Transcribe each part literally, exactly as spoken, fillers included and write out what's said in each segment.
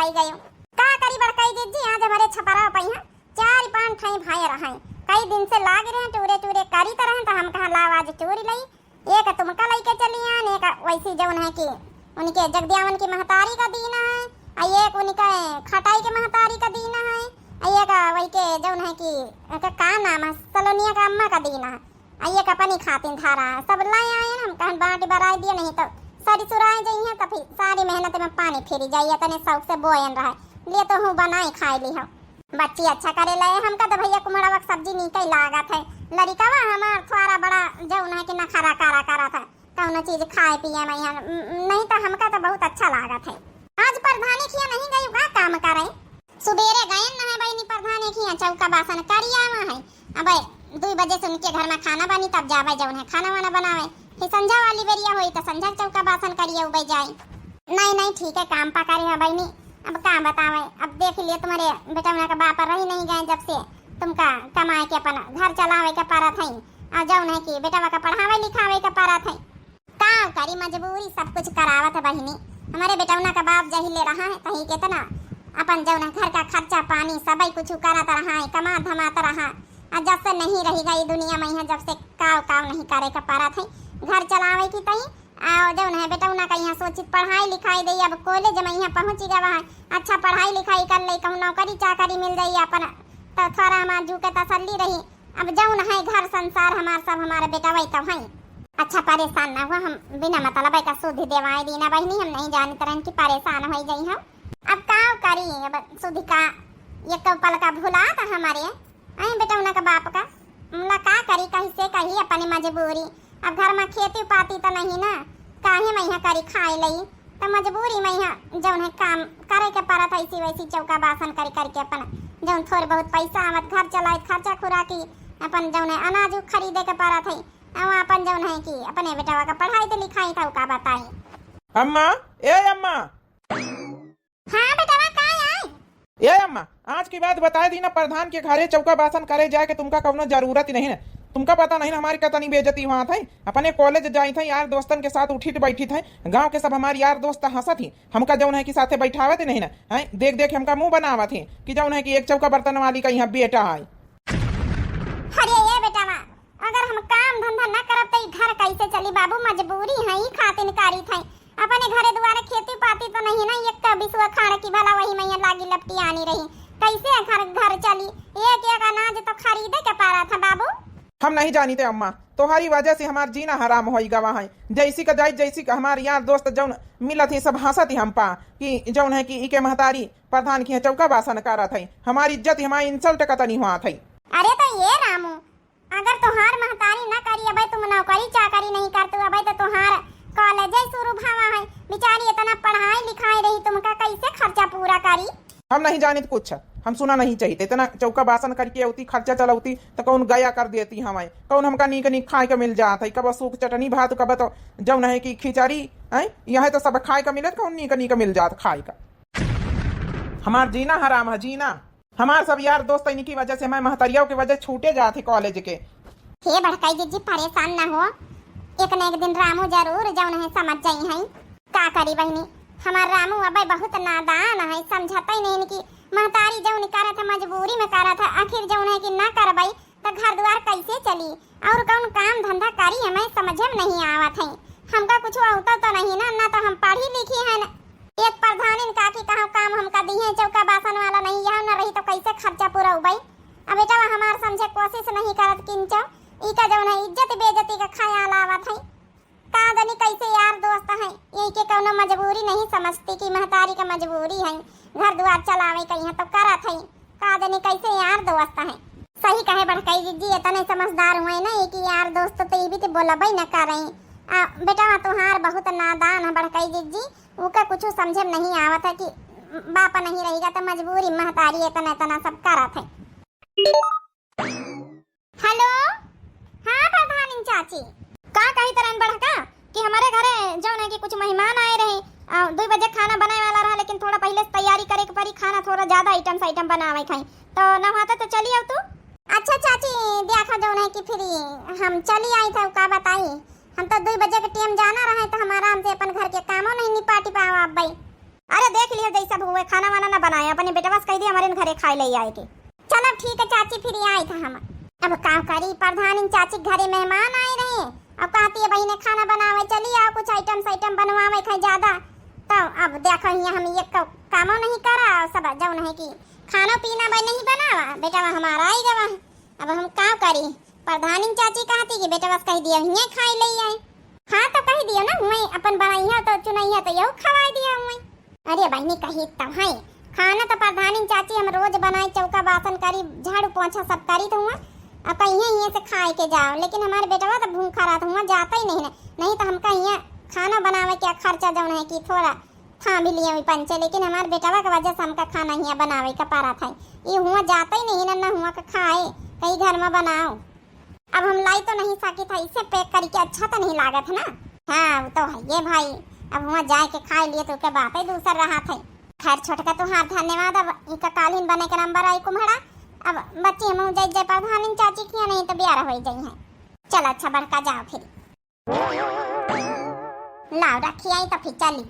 आई गयो। का करी बड़कई जिज्जी, आज हमरे छपरा पइहाँ चार पाँच ठाई भाई रहैं। कई दिन से लाग रहैं, टूरे टूरे करी त रहैं, त हम कहा लाव आज टूर लई। एक तुमका लइके चली आन, एक वैसी जौन है कि उनके जगदियावन की महतारी का दीना है, आ एक उनके खटाई के महतारी का दीना है, आ एक वही के जौन है कि का, का नाम है, सलोनिया का अम्मा का दीना है। आ ये कपनी खातिन धारा है, सब लाए आए हैं, हम कहन बाँट बराए दिए, नहीं तो सरी सुराए जइहैं, तो फिर सारी मेहनत में पानी फिरी जाई, इतने शौक से बोयन रहे, लिए तो हूँ बनाए खाए ली हो। बच्ची अच्छा करे ले, हमका तो भैया कुमड़वा के सब्जी नीक ही लागत है। लड़िकवा हमार थोड़ा बड़ा जौन है कि नखरा करा करत है, कौनो चीज खाए पिए में यहाँ, न-, नहीं तो हमका तो बहुत अच्छा लागत है। आज प्रधानी खिया नहीं गई का काम करे? सुबेरे गयन न है बहिनी प्रधाने खिया, चौका बासन करी आवा है। अबे दुई बजे से उनके घर में खाना बनी, तब जावे जौन है खाना वाना बनावे। फिर संझा वाली बेरिया होई त संझा के चौका बासन करिए उबे जाई। नहीं, नहीं, ठीक है, काम पा करे है बहिनी। अब का बतावे, अब देख लिए तुम्हारे बेटवना के बाप रही नहीं गए जब से तुमका कमाए के अपन घर चलावे के परत है, और जौन है कि बेटवा का पढ़ावे लिखावे के परत है। का करी, मजबूरी सब कुछ करावत है बहिनी। हमारे बेटौना का बाप जहिले रहा है, तही केतना अपन जौन घर का खर्चा पानी सबई कुछ करत रहा है, कमात धमात रहा। आ जब से नहीं रही गई दुनिया में यहाँ, जब से काव काव नहीं करे के परत है घर चलावे की तई। आ जौन है बेटौना का यहाँ सोचित पढ़ाई लिखाई दे, अब कॉलेज में यहाँ पहुँची गवा है, अच्छा पढ़ाई लिखाई कर ले, कहूँ नौकरी चाकरी मिल जाई अपन, तो थोड़ा हमार जू के तसल्ली रही। अब जौन है घर संसार हमार सब हमारे बेटवई तो है। अच्छा परेशान ना हुआ, हम बिना मतलब का सुधि देवाए दीना बहिनी, हम नहीं जानत रहन कि परेशान होई जाई हम। अब का करी, अब सुधि का ये तो पल का भुला था हमारे, आई बेटौना का बाप का, मुला का करी, कहीं से कही अपनी मजबूरी। अब घर में खेती पाती तो नहीं ना, काहे में यहाँ करी खाए लई, तो मजबूरी में यहाँ जौन है काम करे के परत है, इसी वैसी चौका बासन करी करके अपन जौन थोड़ बहुत पैसा आवत घर चलाए, खर्चा खुराकी अपन जौन है अनाज खरीदे के परत है। अब अपन जौन है कि अपने बेटवा का पढ़ाई तो लिखाई था, का बताई। अम्मा, ए अम्मा। हाँ बेटवा, का आए? ए अम्मा, आज की बात बताए दी ना, प्रधान के घरे चौका बासन करे जाए के तुमका कौनो जरूरत ही नहीं ना। तुमका पता नहीं ना हमारी कतनी बेइज्जती हुआ था। अपने कॉलेज जाई था, यार दोस्तन के साथ उठित बैठित है, गाँव के सब हमारे यार दोस्त हंसत ही, हमका जौन है कि साथे बैठावत ही नहीं ना, हैं? देख देख हमका मुंह बनावत ही कि जौन है कि एक चौका बर्तन वाली का यहाँ बेटा है। अरे ये बेटवा, अगर हम काम धंधा न करब त ई घर कैसे चली बाबू? मजबूरी है, ई खातिन करित है। अपने घरे दुआरे खेती पाती तो नहीं ना, एक बिसुआ खाड़ की भला वही में लागी लपटी आनी रही, कैसे घर, घर चली? एक एक अनाज तो खरीदे के पड़ा था बाबू। हम नहीं जानी थे अम्मा, तोहारी वजह से हमार जीना हराम होई गवा है। जैसी का जाई, जैसी का हमार यार दोस्त जौन मिलत ही सब हंसत ही हम पा कि जौन है कि इके महतारी प्रधान की चौका बासन करत है, हमारी इज्जत, हमारी इंसल्ट कतनी हुआ था। अरे तो ये रामू, अगर तोहार महतारी ना करी, अबे तुम नौकरी चाकरी नहीं करतू, अबे तो तोहार कॉलेज शुरू भवा है। बेचारी इतना पढ़ाई लिखाई रही, तुमका कैसे खर्चा पूरा करी? हम नहीं जानित कुछ, हम सुना नहीं चाहिए। इतना चौका बासन करके अउती, खर्चा चलौती, तो कौन गया कर देती हमें, कौन हमका नीक नीक खाए के मिल जात है, कब सूख चटनी भात, कब तो जौन है कि खिचड़ी, हैं? यह तो सब खाए का मिलत, कौन नीक नीक मिल जात खाए का। हमार जीना हराम है, जीना। हमार सब यार दोस्त इनकी वजह से, मैं महतरियाओं की वजह छूटे जात ही कॉलेज के। हे बड़काई जिज्जी, परेशान ना हो, एक न एक दिन रामू जरूर जौन है समझ जाई है। का करी बहिनी, हमार रामू अबे बहुत नादान है, समझता ही नहीं इनकी महतारी जौन करत है मजबूरी में करत है, आखिर जौन है कि ना करबई तो घर द्वार कैसे चली और कौन काम धंधा करी, हमें समझ में नहीं आवत है। हमका कुछ अवता तो नहीं ना, ना तो हम पढ़ी लिखी है ना। एक प्रधानिन काकी कहाँ काम हमका दी है, चौका बासन वाला नहीं, यहाँ न रही तो कैसे खर्चा पूरा उबई। अब बेटा हमार समझे कोशिश नहीं करत किंचो, ई का जौन है इज्जत बेइज्जती का ख्याल आवत है। का जानी कैसे यार दोस्त हैं, यही के कौनो मजबूरी नहीं समझती कि महतारी का मजबूरी है, घर द्वार चलावे के यहाँ तो करत है। का जानी कैसे यार दोस्त हैं। सही कहे बड़कई जिज्जी, इतने समझदार हुए ना कि यार दोस्त तो ये भी तो बोलबे न करे। आ, बेटा तुहार बहुत नादान है बड़कई जिज्जी, उका कुछ समझे में नहीं आवत है कि बाप नहीं रहेगा तो मजबूरी महतारी इतना इतना सब करत है। हेलो, हाँ प्रधानिन चाची। का कही तरन बड़का कि हमारे घरे जौन है कि कुछ मेहमान आए रहे, आ, दुई बजे खाना बनाए वाला रहा, लेकिन थोड़ा पहले से तैयारी करे के पड़ी, खाना थोड़ा ज्यादा आइटम साइटम बनावे खाई, तो ना होता तो चली आओ तू। अच्छा चाची, देखा जौन है कि फिर हम चली आई था, का बताई, हम तो दुई बजे के टाइम जाना रहे, तो हम आराम से अपन घर के कामों नहीं निपाटी पावा अब भाई। अरे देख लियो जैसा हुए, खाना वाना ना बनाए, अपने बेटवा से कह दिया हमारे घरे खाए ले आए के। चलो ठीक है चाची, फिर आई था हम। अब का करी, प्रधानिन चाची के घरे मेहमान आए रहे, अब कहती है बहिने खाना बनावे चली आओ, कुछ आइटम साइटम बनवावे खाए ज्यादा। तो अब देखो हियाँ हम एक क-, कामो नहीं करा, और सब जौन है कि खानो पीना भाई नहीं बनावा, बेटवा हमारा आई गवा। अब हम का करी, प्रधानिन चाची कहती कि बेटवा से कह दिया हियाँ खाए ले आए। हाँ तो कह दियो ना, हुए अपन बनैया तो चुनैया तो यहू खवाए दिया हुए। अरे बहिनी कही तो है, खाना तो प्रधानिन चाची हम रोज बनाए, चौका बासन करी, झाड़ू पोछा सब करी तो हुआ, अब कहिए हियाँ से खाए के जाओ, लेकिन हमारे बेटवा तो भूखा रहत हुआ जाता ही नहीं ना, नहीं तो हमका हियाँ खाना बनावे के खर्चा जौन है कि थोड़ा थामी लिए हुई पंचे, लेकिन हमारे बेटवा के वजह से हमका खाना हियाँ बनावे का पारा था। ये हुआ जाता ही नहीं ना, ना हुआ का खाए, कहीं घर में बनाओ। अब हम लाई तो नहीं सकी था, इसे पैक करी के अच्छा तो नहीं लागत है ना। हाँ, वो तो है ये भाई, अब हुआ जाए के खाए लिए तो के बात ही दूसर रहा था। खैर छोटका तुहार धन्यवाद, अब इनका कालीन बने के नंबर आई कुम्हड़ा। अब बच्ची हम जाए जाए प्रधानिन चाची किया नहीं तो ब्याह हो जाई है। चल अच्छा बड़का जाओ फिर। लाओ रखी आई तो फिर चली।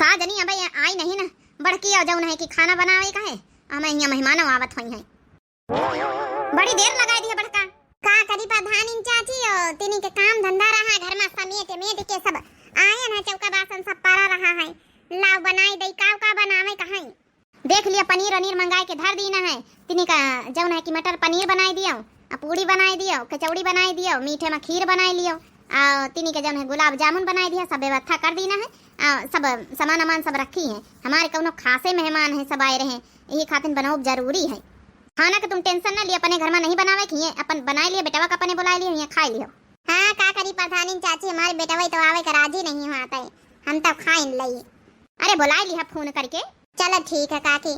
का जनी अबे ये आई नहीं ना, बड़की आ जौन है कि खाना बनावे का है, हमें यहाँ मेहमान आवत हुई है। बड़ी देर लगाई दिया बड़का। का करी प्रधानिन चाची, ओ, तिनी के काम धंधा रहा, घर में समेट मेट के सब आए ना, चौका बासन सब पड़ा रहा है। लाओ बनाई दई, का का बनावे का है? देख लिया पनीर वनीर मंगाए के धर दीना है, तिनी का जौन है कि मटर पनीर बनाई दियो, आ पूड़ी बनाई दियो, कचौड़ी बनाई दियो, मीठे में खीर बनाई लियो, आ तिनी के जौन है गुलाब जामुन बनाई दिया, सब व्यवस्था कर दीना है। आ सब सामान वामान सब रखी है, हमारे कौनो खासे मेहमान है, सब आए रहे, यही खातिर बनाओ जरूरी है। खाना के तुम टेंशन ना लियो, अपने घर में नहीं बनावे के हिये, अपन बनाए लियो, बेटवा का अपने बुलाए लियो, हिये खाए लियो। हाँ, का करी प्रधानिन चाची, हमारे बेटवा तो आवे का राजी नहीं हुआ था, हम तो खाइन लई। अरे बुलाए लिया फोन करके। चलो ठीक है काकी,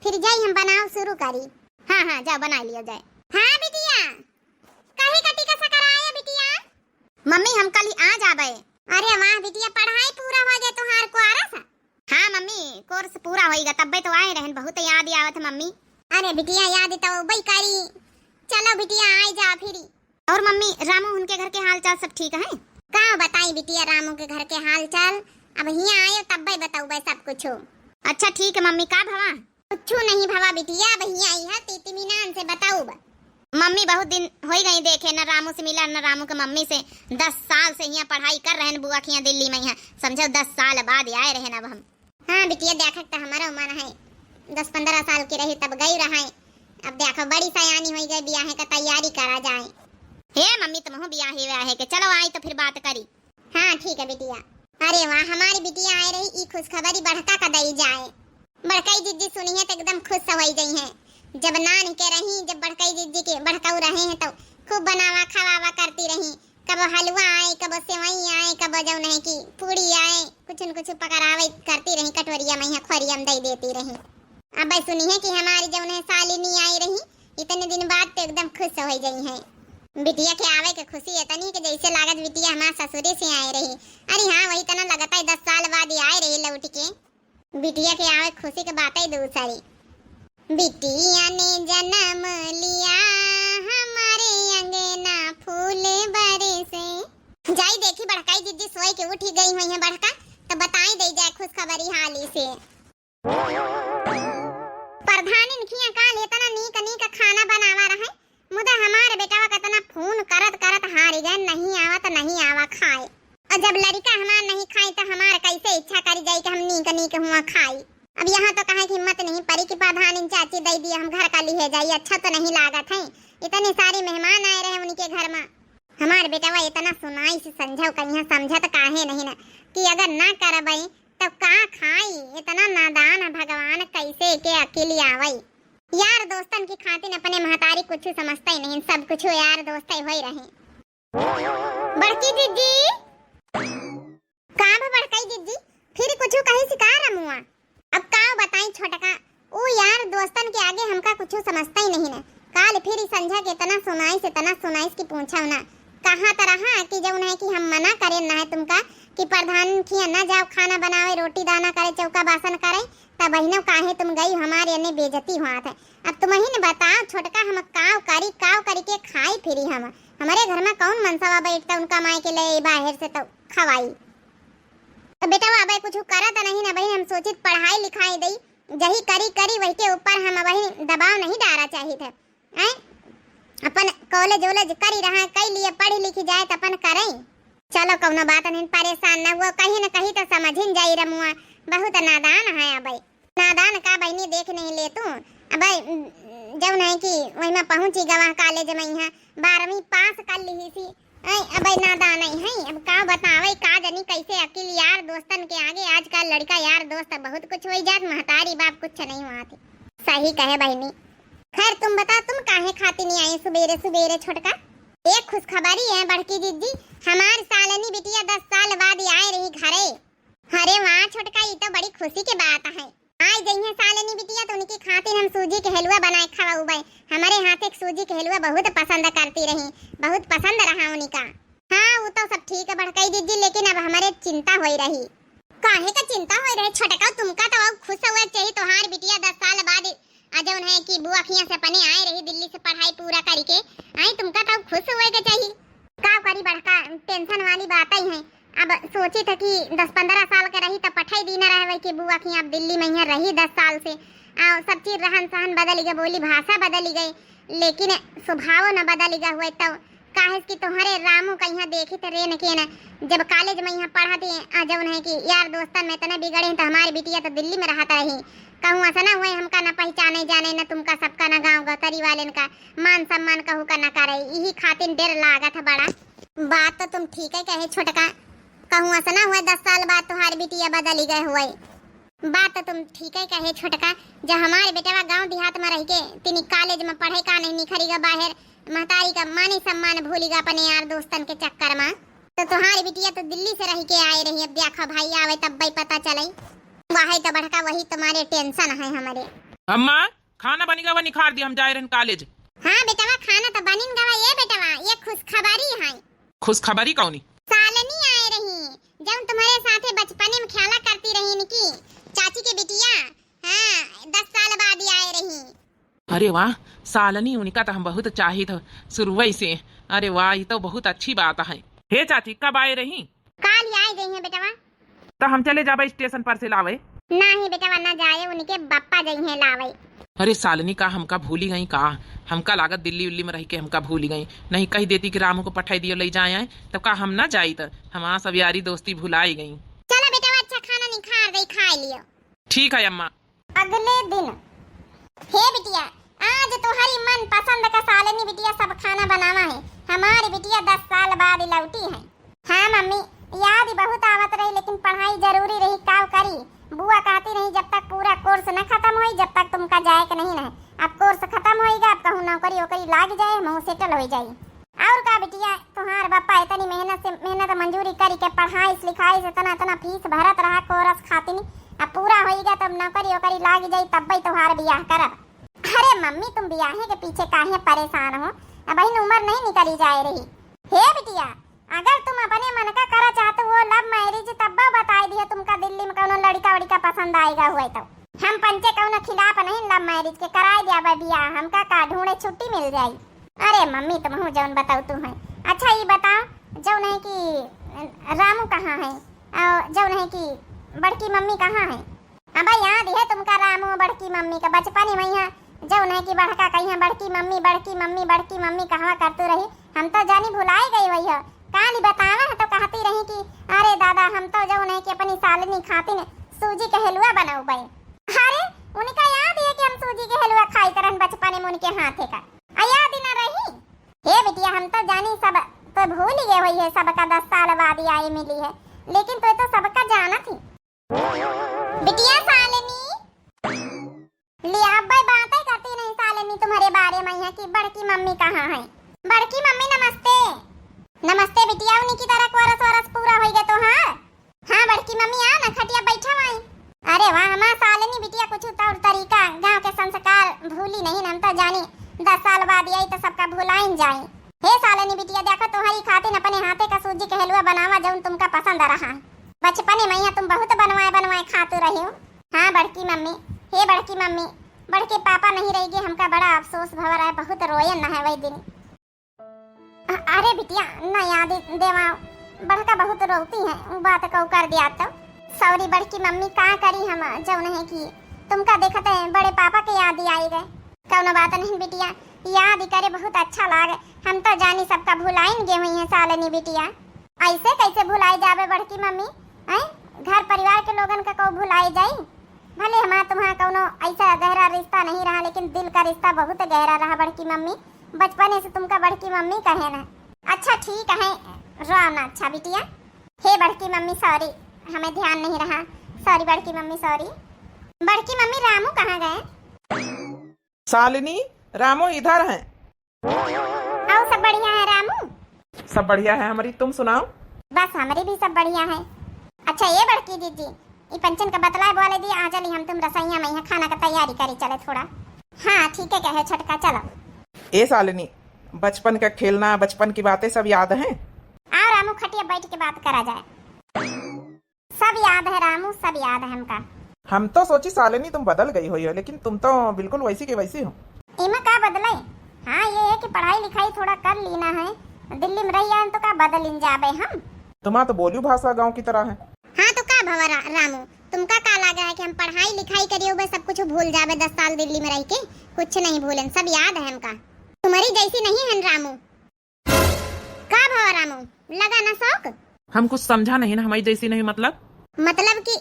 फिर जाई हम बनाओ शुरू करी। हाँ, हाँ, जाओ बनाए लियो जाए। हाँ बिटिया, कही कटी का सकराए बिटिया? मम्मी, हम कल ही आ जाबे। अरे वाह बिटिया, पढ़ाई पूरा हो जाए तुहार कोर्स। हाँ मम्मी, कोर्स पूरा होइगा, तब्बे तो आए रहन, बहुत याद आवत है मम्मी। अरे बिटिया, याद तो बई करी। चलो बिटिया, आए जा फिर। और मम्मी, रामू उनके घर के हाल चाल सब ठीक है? का बताई बिटिया, रामू के घर के हाल चाल, अब हियाँ आयो तब्बे बताऊबे सब कुछ। अच्छा ठीक है मम्मी, का भवा? कुछु नहीं भवा बिटिया, अब हियाँ आई है त इत्मीनान से बताऊब। मम्मी, बहुत दिन होई गई देखे, न रामू से मिला, न रामू के मम्मी से। दस साल से हियाँ पढ़ाई कर रहन बुआ के हियाँ दिल्ली में, हियाँ समझो दस साल बाद आए रहन अब हम। हाँ बिटिया, देखक त हमारा उम्र है, दस पन्द्रह साल की रही तब गई रहे। अब देखो बड़ी सयानी होई गई, बियाहे का तैयारी करा जाए। हे मम्मी, तुमहू बियाहे व्याहे के, चलो आई तो फिर बात करी। हाँ ठीक है बिटिया। अरे वाह, हमारी बिटिया आए रही, ई खुशखबरी बड़का का दई जाए। बड़कई जिज्जी सुनी है तो एकदम खुश होई गई हैं। जब नान के रही, जब बड़कई जिज्जी के बड़कऊ रहे हैं तो खूब बनावा खवावा करती रही। कबो हलवा आए, कबो सेवई आए, कबो जौन है कि पूड़ी आए, कुछ न कुछ पकड़ावे करती रही, कटोरिया में यहाँ खोरिया में दे देती रही। अब सुनी है कि हमारी जौन है सालिनी आई रही, इतने दिन बाद तो एकदम खुश हो गई हैं। बिटिया के आवे के खुशी इतनी कि जैसे लागत बिटिया हमारे ससुरे से आए रही। अरे हाँ, वही तना लगता है, दस साल बाद ही आए रही लौट के। बिटिया के आवे खुशी के बात ही दूसरी। बिटिया ने जन्म लिया, हमारे अंगना फूल बरसे। जाई देखी बड़काई जिज्जी सोई के उठी गई हुई है बड़का, तो बताई दे जाए खुशखबरी हाली से। प्रधानिन खिया काल इतना नीक नीक खाना बनावा रहे, मुदा हमार बेटवा कतना फोन करत करत हारि गए, नहीं आवा तो नहीं आवा खाए। और जब लड़िका हमार नहीं खाए तो हमार कैसे इच्छा करी जाई कि हम नीक नीक हुआ खाई। अब यहाँ तो कहे की हिम्मत नहीं परी कि प्रधानिन चाची दे दिया हम घर का लिहे जाई, अच्छा तो नहीं लागत है। इतने सारे मेहमान आए रहे उनके घर में। हमार बेटवा इतना सुनाई से समझाओ, कहीं समझत काहे नहीं ना कि अगर ना करबई तब का खाई? इतना नादान है भगवान, कैसे के अकिल आवई? यार दोस्तन की खातिर अपने महतारी कुछ समझते ही नहीं, सब कुछ यार दोस्त ही होई रहे। बड़की जिज्जी, का बा बड़कई जिज्जी? फिर कुछ कही सिका रमुआ? अब का बताई छोटका, ऊ यार दोस्तन के आगे हमका कुछ समझता ही नहीं ना। काल फिर ई संझा के इतना सुनाइस, इतना सुनाइस कि पूछो ना। कहा त रहा कि जौन है कि हम मना करे ना है तुमका कि प्रधान खिया ना जाओ खाना बनावे, रोटी दाना करे, चौका बासन करे, तब बहिनो काहे तुम गई, हमारे एने बेइज्जती हुआ था। अब तुम ही न बताओ छोटका, हम काव करी, काव करी के खाई फिरी हम? हमारे घर में कौन मनसवा बैठता उनका माई के ले बाहर से तो खवाई। तो बेटवा, अबे कुछ करत नहीं ना बहिन, हम सोचित पढ़ाई लिखाई दई, जही करी करी, वही के ऊपर हम बहिन दबाव नहीं डारा चाहित है। हैं? अपन कॉलेज वॉलेज करी रहा, कई लिए पढ़ी लिखी जाए त अपन करई। चलो कौनो बात नहीं, परेशान न हुआ, कहीं न कहीं तो समझिन जाई रमुआ, बहुत नादान है अबे। नादान का बहिनी देख नहीं ले तू। अबे जौन है कि वही में पहुँची गवा कॉलेज में, यहाँ बारहवीं पास कर लिही सी। ऐ, अबे नादान है, अब का बतावे, का जानी कैसे अकिल यार दोस्तन के आगे। आजकल लड़का यार दोस्त बहुत कुछ होई जात, महतारी बाप कुछ नहीं हुआ थे। सही कहे बहिनी। खैर तुम बता, तुम काहे खाती नहीं आई सुबेरे सुबेरे छोटका? एक खुशखबरी है बड़की जिज्जी, हमार सालनी बिटिया दस साल बाद आए रही घरे। अरे वाह छोटका, ई तो बड़ी खुशी के बात है। आए जइहे सालनी बिटिया तो उनकी खातिर हम सूजी के हलवा बनाए खवाउबे। हमारे हाथ एक सूजी के हलवा बहुत पसंद करती रही, बहुत पसंद रहा उनका। हाँ, वो तो सब ठीक है बड़कई जिज्जी, लेकिन अब हमारे चिंता होई रही। काहे का चिंता होई रहे छोटका, तुमका तो अब खुश हुए चाहिए, तोहार बिटिया दस साल बाद आ जौन है कि बुआ खिया से अपने आए रही दिल्ली से पढ़ाई पूरा करके। आई तुमका तो खुश हुए के चाहिए। का करी बड़का, टेंशन वाली बात ही है। अब सोची था कि दस पन्द्रह साल के रही तब पठाई दी ना रहे कि बुआ खिया अब दिल्ली में यहाँ रही दस साल से। आ, सब चीज रहन सहन बदल गए, बोली भाषा बदल गए, लेकिन स्वभाव न बदल गए हुए। तो काहे कि तोहरे रामू का यहाँ देखी त रेन के न, जब कॉलेज में यहाँ पढ़त ही, आ जौन है कि यार दोस्तन में इतने बिगड़े हैं, तो हमारी बिटिया तो दिल्ली में रहत रही। कहूँ ऐसा ना हुए हमका ना पहचाने जाने, ना तुमका सबका, ना गाँव गतरी वालेन का मान सम्मान कहू का ना करे, यही खातिर डर लागत है बड़ा। बात तो तुम ठीक है कहे छोटका, कहूँ ऐसा ना हुए दस साल बाद तुम्हारी बिटिया बदली गए हुए। बात तो तुम ठीक है कहे छोटका, जब हमारे बेटवा गांव देहात में रह के तिनी कॉलेज में पढ़े का नहीं निखरी गा बाहर, महतारी का मानी सम्मान भूली गा अपने यार दोस्तन के चक्कर में। तो तुम्हारी बिटिया तो दिल्ली से रह के आए रही, अब देखो भाई आवे तब भाई पता चले। वही तो बड़का, वही तुम्हारे टेंशन है हमारे। अम्मा, खाना बनी गवा, निखार दी, हम जाए रहन कॉलेज। हाँ बेटवा, खाना तो बनिन गवा। ये बेटवा, ये खुशखबरी है। खुशखबरी कौनी? सालनी आए रही, जौन तुम्हारे साथे बचपने में खेला करती रही इनकी चाची के बिटिया। हाँ, दस साल बाद ही आए रही। अरे वाह, सालनी उनका तो हम बहुत चाहित ह शुरुए से। अरे वाह, ये तो बहुत अच्छी बात है। हे चाची, कब आए रही? काल ही आए गई हैं बेटवा। तो हम चले जाबे स्टेशन पर से लावे? नहीं बेटवा, ना जाए, उनके बप्पा जइहे लावे। अरे सालनी, का हमका भूली गई का? हमका लागत दिल्ली उल्ली में रह के हमका भूली गई। नहीं कह देती कि रामू को पठाई दियो ले जाए आए, तब का हम ना जाइत? हमार सब यारी दोस्ती भुलाई गई। चलो बेटवा, अच्छा खाना निखार दे, खा लियो। ठीक है अम्मा। अगले दिन। हे बिटिया, आज तोहरी मन पसंद का सालनी बिटिया सब खाना बनावा है। हमारी बिटिया दस साल बाद लौटी है। हाँ मम्मी, याद ही बहुत आवत रही, लेकिन पढ़ाई जरूरी रही, का करी? बुआ कहती रही, जब तक पूरा कोर्स न खत्म होई, जब तक तुमका जाए के नहीं न है। अब कोर्स खत्म होइगा, अब कहूँ नौकरी वोकरी लाग जाए, हम सेटल हो जाई। और का बिटिया, तुहार बापा इतनी मेहनत से, मेहनत मजूरी करी के पढ़ाई लिखाई से इतना, इतना फीस भरत रहा कोरस खातिन, अब पूरा होइगा तब नौकरी वोकरी लाग जाई, तब्बे तुहार बियाह करब। अरे मम्मी, तुम बियाहे के पीछे काहे परेशान हो? अबहिन उम्र नहीं निकली जाए रही। हे बिटिया, अगर तुम अपने मन का करा चाहत हो love marriage, तब्बा बताई दिया तुमका दिल्ली में कौनो लड़का वड़का पसंद आएगा हुए तो। हम पंचे कौनो खिलाफ नहीं love marriage के, कराए दिया बा बियाह, हमका का ढूंढे छुट्टी मिल जाई। अरे मम्मी, तुमहू जौन बताऊ तू है। अच्छा, ये बताओ, जौन है कि रामू कहाँ है, और जौन है कि बड़की मम्मी कहाँ है? अब याद है तुमका रामू बड़की मम्मी का, बचपन में यहाँ जौन है कि बड़का कहिया बड़की मम्मी, बड़की मम्मी, बड़की मम्मी कहवा करतू रही, हम तो जानी भुलाई गई वही हो। काल ही बतावा है तो कहती रही कि अरे दादा, हम तो जौन है कि अपनी सालनी खातिन सूजी के हलवा बनौबे। अरे, उनका याद है कि हम सूजी के हलवा खाई तरन बचपन में उनके हाथे का। आ याद ही ना रही। हे बिटिया, हम तो जानी सब, तो भूल ही गए हुई है, सबका दस साल बाद ही आई मिली है, लेकिन तो, तो सबका जानत ही। बिटिया सालनी, ले अब बातें करती नहीं सालनी तुम्हारे बारे में यहाँ कि बड़की मम्मी कहाँ है। बड़की मम्मी नमस्ते। नमस्ते बिटिया, उन्हीं की तरह कोरस वरस पूरा होइगा तो हाँ? हाँ बड़की मम्मी, आ ना खटिया बैठा वाई। अरे वाह, हमार सालनी बिटिया कुछ तौर तरीका, गांव के संस्कार भूली नहीं, हम तो जानी दस साल बाद आई तो सबका भुलाइन जाई। हे सालनी बिटिया, देखो तुम्हारी खातिन अपने हाथे का सूजी के हलवा बनावा जौन तुमका पसंद रहा। बचपने में यहाँ तुम बहुत बनवाए बनवाए खातू रही हो। हाँ बड़की मम्मी, हे बड़की मम्मी, बड़के पापा नहीं रहेगी, हमका बड़ा अफसोस भवा रहे, बहुत रोयन न है वही दिन। अ-, अरे बिटिया, न याद देवा, बड़का बहुत रोती है, वो बात को कर दिया तो। सॉरी बड़की मम्मी, का करी हम, जौन है कि तुमका देखत है बड़े पापा के याद ही आई गए। कौनो बात नहीं बिटिया, याद ही करे बहुत अच्छा लागे। हम तो जानी सबका भुलाइन गे हुई है सालनी बिटिया। ऐसे कैसे भुलाई जाबे बड़की मम्मी? हैं? घर परिवार के लोगन का को भुलाई जाई? भले हमार तुम्हार कौनो ऐसा गहरा रिश्ता नहीं रहा, लेकिन दिल का रिश्ता बहुत गहरा रहा बड़की मम्मी। बचपने से तुमका बड़की मम्मी कहे ना। अच्छा ठीक है, रो ना। अच्छा बिटिया, हे बड़की मम्मी सॉरी, हमें ध्यान नहीं रहा। सॉरी बड़की मम्मी सॉरी। बड़की मम्मी रामू कहाँ गए? सालिनी, रामू इधर हैं। और सब बढ़िया है रामू? सब बढ़िया है हमरी, तुम सुनाओ। बस हमरी भी सब बढ़िया है। अच्छा ये बड़की दीदी, ई पंचन का बतलाए बोले दी, आ चली हम तुम रसोइया में यहाँ खाना का तैयारी करी चले थोड़ा। हाँ ठीक है कहे छोटका, चलो। ए सालिनी, बचपन का खेलना, बचपन की बातें सब याद हैं? आओ रामू खटिया बैठ के बात करा जाए। सब याद है रामू, सब याद है हमका। हम तो सोची सालिनी तुम बदल गई हुई हो, लेकिन तुम तो बिल्कुल वैसी की वैसी हो। इमा का बदले? हाँ ये है कि पढ़ाई लिखाई थोड़ा कर लीना है, दिल्ली में रही आए तो का बदलिन जाबे हम। तुम्हार तो बोलियो भाषा गाँव की तरह है। हाँ तो का भवा रा-, रामू, तुमका का लागा है कि हम पढ़ाई लिखाई करियो बस सब कुछ भूल जाबे दस साल दिल्ली में रह के? कुछ नहीं भूलन, सब याद है हमका। तुम्हारी जैसी नहीं है रामू। का भवा रामू, लगा ना शौक? हम कुछ समझा नहीं ना, हमारी जैसी नहीं मतलब? मतलब कि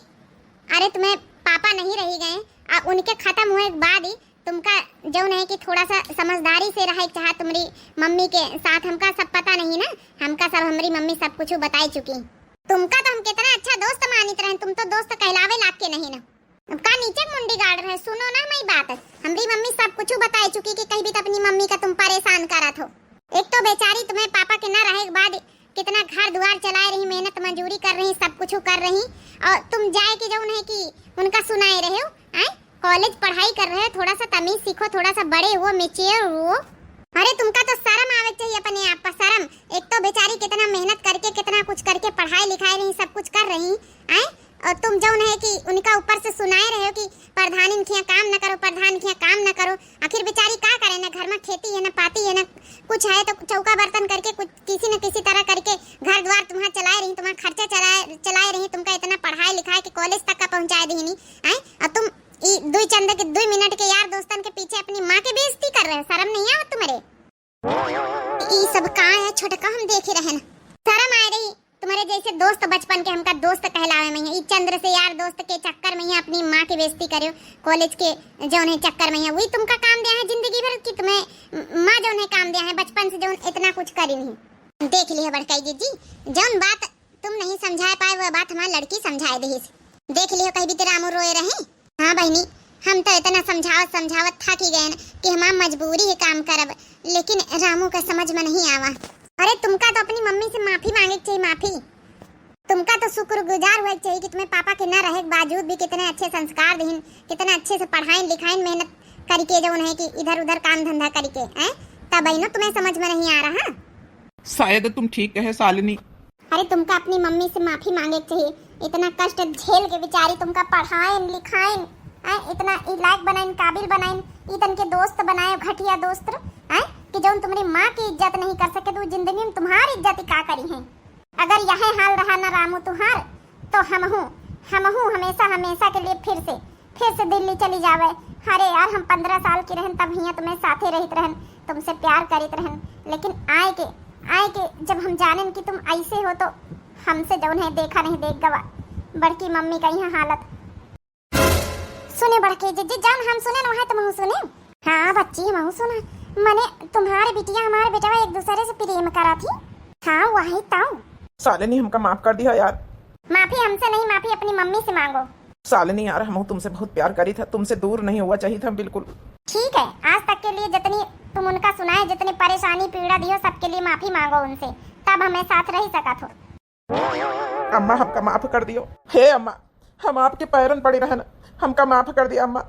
अरे तुम्हें पापा नहीं रही गए, आ उनके खत्म हुए के बाद ही तुमका जौन है कि थोड़ा सा समझदारी से रहे के चाहा तुम्हारी मम्मी के साथ। हमका सब पता नहीं ना, हमका सब हमारी मम्मी सब कुछ बताई चुकी। तुमका तो हम कितना अच्छा दोस्त मानित रहन, तुम तो दोस्त कहलावे लाग के नहीं ना। अब का नीचे मुंडी गाड़ रहे, सुनो ना हमारी बात। हमरी मम्मी सब कुछ बताई चुकी कि कहीं भी तो अपनी मम्मी का तुम परेशान करत हो। एक तो बेचारी तुम्हें पापा के ना रहे के बाद कितना घर दुआर चलाए रही, मेहनत मजूरी कर रही, सब कुछ कर रही, और तुम जाए के जौन है कि उनका सुनाए रहे हो। आए कॉलेज पढ़ाई कर रहे हो, थोड़ा सा तमीज सीखो, थोड़ा सा बड़े हुओ, मैच्योर हुओ। अरे तुमका तो शर्म आवे चाहिए अपने आप पर, शर्म। एक तो बेचारी कितना मेहनत करके, कितना कुछ करके पढ़ाई लिखाई रही, सब कुछ कर रही, आए और तुम जौन है कि उनका ऊपर से सुनाए रहे हो कि प्रधान इनखिया काम न करो, प्रधान इनखिया काम न करो। आखिर बेचारी का करे ना, घर में खेती है ना पाती है ना कुछ है, तो चौका बर्तन करके कुछ किसी न किसी तरह करके घर द्वार तुम्हारा चलाए रही, तुम्हारा खर्चा चलाए चलाए रही, तुमका इतना पढ़ाई लिखाए के कॉलेज तक का पहुँचाए दीनी, आए और तुम ई दुई चंद के दुई मिनट के यार दोस्तन के पीछे अपनी माँ के बेइज्जती कर रहे हो, शर्म नहीं आवा तुम्हारे? ई सब का है छोटका, हम देखे रहन, शर्म आए रही। तुम्हारे जैसे दोस्त बचपन के हमका दोस्त कहलावे में है। ई चंद्र से यार दोस्त के चक्कर में ही अपनी माँ की बेइज्जती करियो, कॉलेज के जौन है चक्कर में है, वही तुमका काम दिया है जिंदगी भर की, तुम्हें माँ जौन है काम दिया है बचपन से जौन इतना कुछ करी नहीं। देख लिया बड़काई दीदी, जौन बात तुम नहीं समझा पाए वह बात हमार लड़की समझाए दीहिस। देख लियो कहीं भी तेरा रामू रोए रहे। हाँ बहिनी, हम तो इतना समझावत समझावत थकी गए कि हमार मजबूरी है काम करब, लेकिन रामू का समझ में नहीं आवा। अरे तुमका तो अपनी मम्मी से माफी मांगे के चाहिए, माफी। तुमका तो शुक्रगुजार हुए के चाहिए कि तुम्हें पापा के ना रहे के बावजूद भी कितने अच्छे संस्कार दिहिन, कितने अच्छे से पढ़ाइन लिखाइन मेहनत करके जौन है कि इधर उधर काम धंधा करके, हैं? तब बहिनो तुम्हें समझ में नहीं आ रहा। शायद तुम ठीक कहे सालिनी। अरे तुमका अपनी मम्मी से माफी मांगे के चाहिए, इतना कष्ट झेल के बेचारी तुमका पढ़ाइन लिखाइन, हैं, इतना ई लायक बनाइन, काबिल बनाइन, ई तन के दोस्त बनाए, घटिया दोस्त, हैं, कि जौन तुम्हारी माँ की इज्जत नहीं कर सके तो जिंदगी में तुम्हारी इज्जत ही का करी है। अगर यह हाल रहा ना रामू तुहार, तो हमहू, हमहू हमेशा, हमेशा के लिए फिर से फिर से दिल्ली चली जावे। अरे यार, हम पन्द्रह साल की रहन तब हियाँ तुम्हें साथे रहित रहन, तुमसे प्यार करित रहन, लेकिन आए के, आए के जब हम जानेन कि तुम ऐसे हो तो हमसे जौन है देखा नहीं देख गवा। बड़की मम्मी का यहाँ हालत। सुने बड़के जिज्जी, जौन हम सुने न वह तुमहू सुने। हाँ बच्ची, हमहू सुना। मने तुम्हारे बिटिया हमारे बेटवा एक दूसरे से प्रेम करा थी। हाँ वही ताऊ। सालिनी हमका माफ कर दिया यार। माफी हमसे नहीं, माफी अपनी मम्मी से मांगो। सालिनी यार, हम तुमसे बहुत प्यार करी था, तुमसे दूर नहीं हुआ चाहिए था बिल्कुल। ठीक है, आज तक के लिए जितनी तुम उनका सुनाए, जितनी परेशानी पीड़ा दियो, सबके लिए माफी मांगो उनसे, तब हमें साथ रह सका थो। अम्मा, हमका माफ कर दियो। हे अम्मा, हम आपके पैरन पड़ी रहन, हमका माफ कर दिया अम्मा।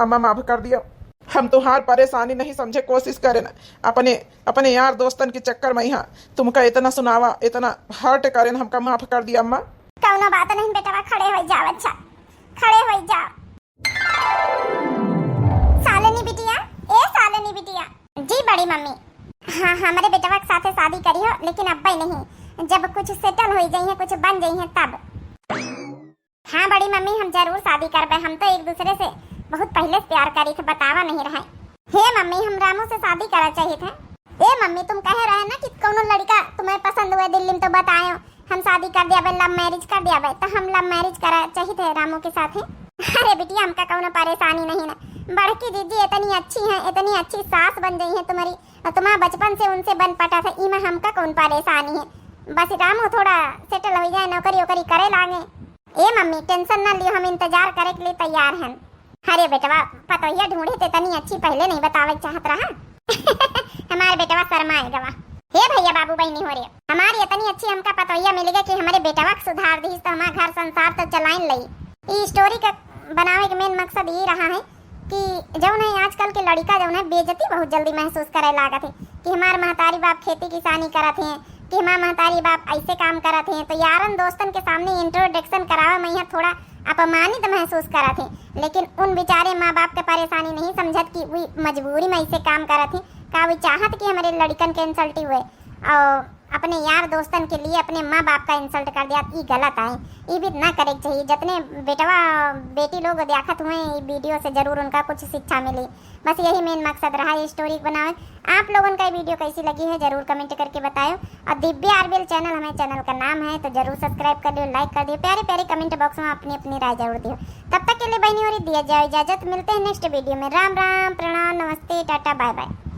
अम्मा, माफ कर दियो। हम तुहार परेशानी नहीं समझे कोशिश करेन, अपने, अपने यार दोस्तन के चक्कर में यहाँ तुमका इतना सुनावा, इतना हर्ट करेन, हमका माफ कर दिया अम्मा। कौनो बात नहीं बेटवा, खड़े हो जाओ, अच्छा खड़े हो जाओ। सालिनी बिटिया, ए सालिनी बिटिया। जी बड़ी मम्मी। हाँ, हमरे बेटवा के साथे शादी करी हो, लेकिन अब्बे नहीं, जब कुछ सेटल हो जाई है, कुछ बन जाई है तब। "ए मम्मी, हम जरूर शादी करबे, हम तो एक दूसरे से बहुत पहिले से प्यार करी थे, बतावा नहीं रहे।" "हे मम्मी, हम रामू से शादी करा चाहित है।" "ए मम्मी, तुम कहे रहे ना कि कौनो लड़का तुम्हें पसंद हुए दिल्ली में तो बतायो, हम शादी कर दियाबे, love marriage कर दियाबे, तो हम love marriage करा चाहित है रामू के साथ है।" "अरे बिटिया, हमका कौनो परेशानी नहीं ना, बड़की जीजी इतनी अच्छी हैं, इतनी अच्छी सास बन गई हैं तुम्हारी, और तुम्हारा बचपन से उनसे बन पटा था, इमा हमका कौन परेशानी है, बस रामू थोड़ा settle हो जाए, नौकरी वोकरी करे लागे।" "ए मम्मी, tension ना लियो, हम इंतजार करे के लिए तैयार हैं।" "अरे बेटवा, पतोहिया ढूंढे ते तनी अच्छी पहिले नहीं बतावे के चाहत रहा।" हमार बेटवा शर्माए गवा। "हे भैया बाबू बहिनी हो रे, हमार इतनी अच्छी हमका पतोहिया मिल गए कि हमारे बेटवा के सुधार दीस तो हमार घर संसार तो चलाइन लई।" ई story का बनावे के main मकसद ये रहा है कि जौन है आजकल के लड़िका जौन है बेइज्जती बहुत जल्दी महसूस करे लागत है कि हमार महतारी बाप खेती किसानी करत हैं, कि हमार महतारी बाप ऐसे काम करत हैं, तो यारन दोस्तन के सामने introduction करावे में यहाँ थोड़ा अपमानित महसूस करत हैं। लेकिन उन बेचारे माँ बाप के परेशानी नहीं समझत कि वी मजबूरी में ऐसे काम करत हैं, का वी चाहत कि हमारे लड़िकन के insult हुए और अपने यार दोस्तन के लिए अपने माँ बाप का insult कर दिया, ई गलत है, ई भी ना करे के चाहिए। जितने बेटवा बेटी लोग देखत हुए ई video से जरूर उनका कुछ शिक्षा मिली। बस यही main मकसद रहा ये story बनावे। आप लोगन का ये video कैसी लगी है जरूर comment करके बतायो। और दिव्या आरबीएल channel हमारे channel का नाम है, तो जरूर subscribe कर दियो, like कर दियो, प्यारे प्यारे comment box में अपनी अपनी राय जरूर दियो। तब तक के लिए बहिनी हो रही दिया जाए इजाजत, मिलते हैं next video में। राम राम, प्रणाम, नमस्ते, टाटा, bye bye।